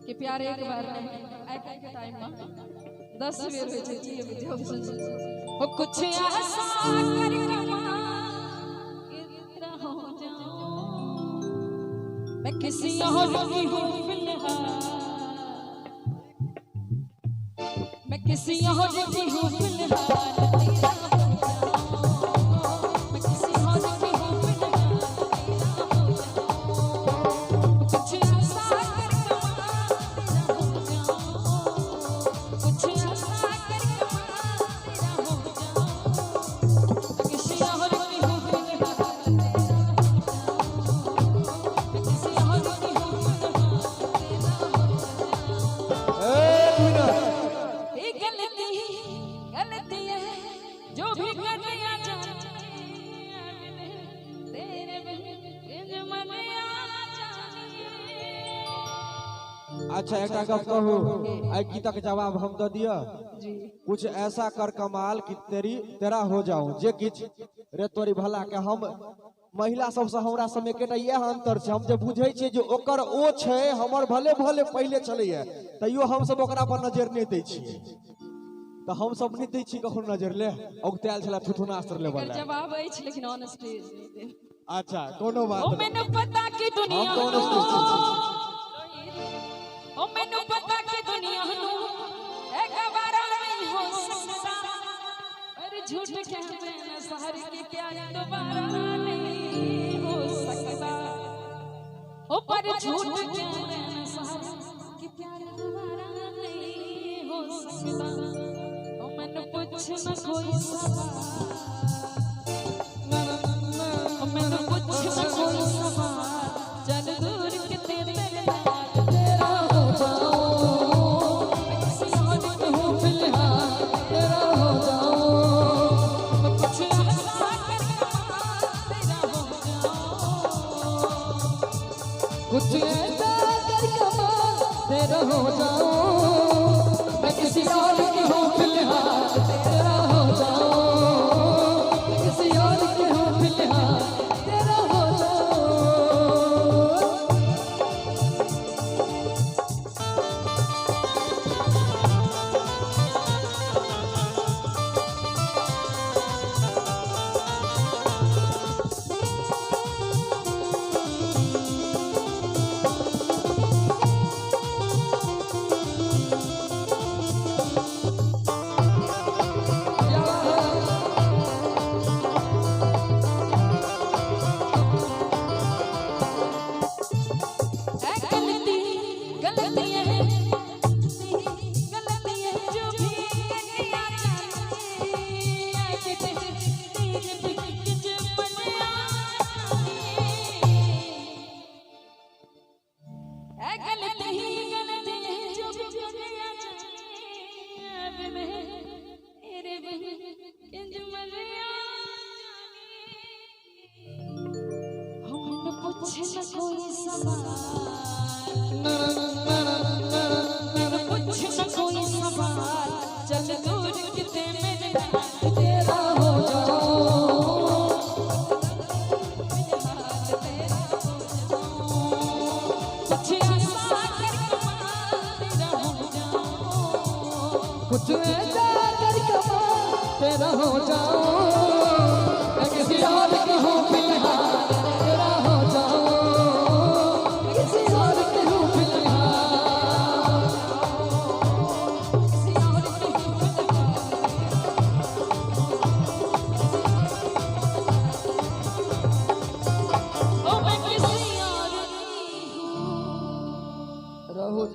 कि प्यार एक बार नहीं, आइ काल्हि के टाइम में 10 बेर होइ छै। की ओ कुछ ऐसा कर कमाल कि तेरा हो जाऊं, मैं किसी और की हूँ फिलहाल, मैं किसी और की हूँ फिलहाल, तेरा हो जाऊं, मैं किसी और की हूँ फिलहाल, तेरा हो जाऊं, कुछ ऐसा कर कमाल तेरा हो जाऊं, कुछ ऐसा कर कमाल तेरा हो जाऊं, मैं किसी और की हूँ फिलहाल, तेरा हो जाऊं, मैं किसी और की हूँ फिलहाल, तेरा हो जाऊं। एक मिनट। ये गलती गलती है जो भी कर दिया जाए, तेरे बिन मन आ जाए। अच्छा, एकटा गप कहू, एहि गीतक जवाब हम दऽ दिअ? जी। कुछ ऐसा कर कमाल कि तेरी तेरा हो जाऊं, जे किछ रे तोरी भला के। हम महिला सबसँ हमरा सबमे एकेटा इएह अंतर छै, हम जे बुझै छियै जे ओकर ओ छै, हमर भले भले पहिले छलैया, तैयो हमसब ओकरा पर नजर नहि दै छियै। तऽ हमसब नहि दै छियै कखनो नजर। ले औगतायल छला थुथुनास्त्र लेबऽ एकर लए। जवाब अछि, लेकिन ऑन स्टेज नहीं देब। अच्छा, कोनो बात ओ नहि। मैनू पता कि दुनिया हम तो on stage छी। ओ मैनू पता कि दुनिया नू ए गवारा नहीं हो सकता, पर झूठ कहवे न सहर के प्यार दोबारा नहीं हो सकता, ओ पर झूठ कहवे न सहर के प्यार दोबारा नहीं हो सकता, ओ मैनू पूछ न कोई सवाल, ओ मैनू पूछ न कोई सवाल, चल दूर किते तेरे नाल तेरा हो जाऊं, मैं किसी और की हूँ फिलहाल, तेरा हो जाऊं, कुछ ऐसा कर कमाल तेरा हो जाऊं, कुछ ऐसा कर कमाल तेरा हो जाऊं, मैं किसी और की हूँ फिलहाल, तेरा हो जाऊं, मैं किसी और की हूँ फिलहाल, तेरा हो जाऊं। ऐ गलती गलती है, गलती है जो भी किया जाने, तेरे बिन किछ मन आने, ऐ गलती गलती है जो भी किया जाने, तेरे बिन किछ मन आने, हम पूछ न कोई सवाल, पूछ न कोई सवाल, चल दूर किते मेरे नाल तेरा हो जाऊं, तेरा हो जाऊं, कुछ ऐसा कर कमाल तेरा हो जाऊं, कुछ ऐसा कर कमाल तेरा हो जाऊं।